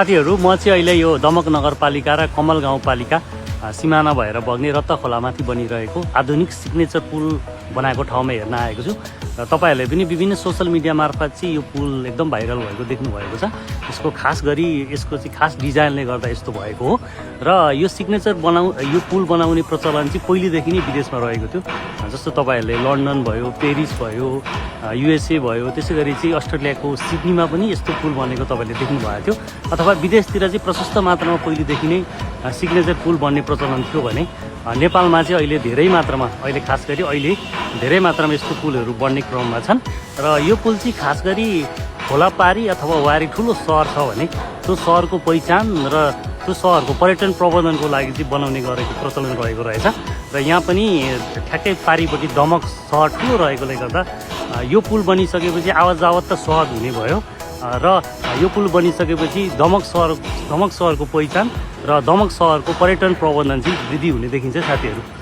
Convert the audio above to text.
साथीहरू म चाहिँ अहिले यो दमक नगरपालिका र कमल गाउँपालिका सिमाना भएर बग्ने रत्त खोलामाथि बनिरहेको आधुनिक सिग्नेचर पुल बनाएको ठाउँमा हेर्न आएको छु र तपाईहरुले पनि विभिन्न सोशल मिडिया मार्फत चाहिँ यो पुल एकदम भाइरल भएको देख्नु भएको छ। यसको खास गरी यसको चाहिँ खास डिजाइनले गर्दा यस्तो भएको हो र यो सिग्नेचर यो पुल बनाउने प्रचलन चाहिँ पहिलेदेखि नै विदेशमा रहेको थियो। जस्तो तपाईहरुले लन्डन भयो, पेरिस भयो, युएसए भयो, त्यसैगरी चाहिँ अस्ट्रेलियाको सिडनीमा पनि यस्तो पुल बनेको तपाईले देख्नु भएको थियो। अथवा विदेशतिर चाहिँ प्रशस्त मात्रामा पहिलेदेखि नै सिग्नेचर पुल बन्ने प्रचलन थियो भने नेपालमा चाहिँ अहिले धेरै मात्रामा धेरै मात्रामा यस्तो पुलहरू बन्ने क्रममा छन् र यो पुल चाहिँ खास गरी खोलापारी अथवा वारी ठुलो सहर छ भने त्यो सहरको पहिचान र त्यो सहरको पर्यटन प्रबन्धनको लागि चाहिँ बनाउने गरेको प्रचलन रहेको रहेछ र यहाँ पनि ठ्याक्कै पारीपट्टि दमक सहर ठुलो रहेकोले गर्दा यो पुल बनिसकेपछि आवाज जावत त सहज हुने भयो र यो पुल बनिसकेपछि दमक सहरको पहिचान र दमक सहरको पर्यटन प्रबन्धन चाहिँ वृद्धि हुने देखिन्छ साथीहरू।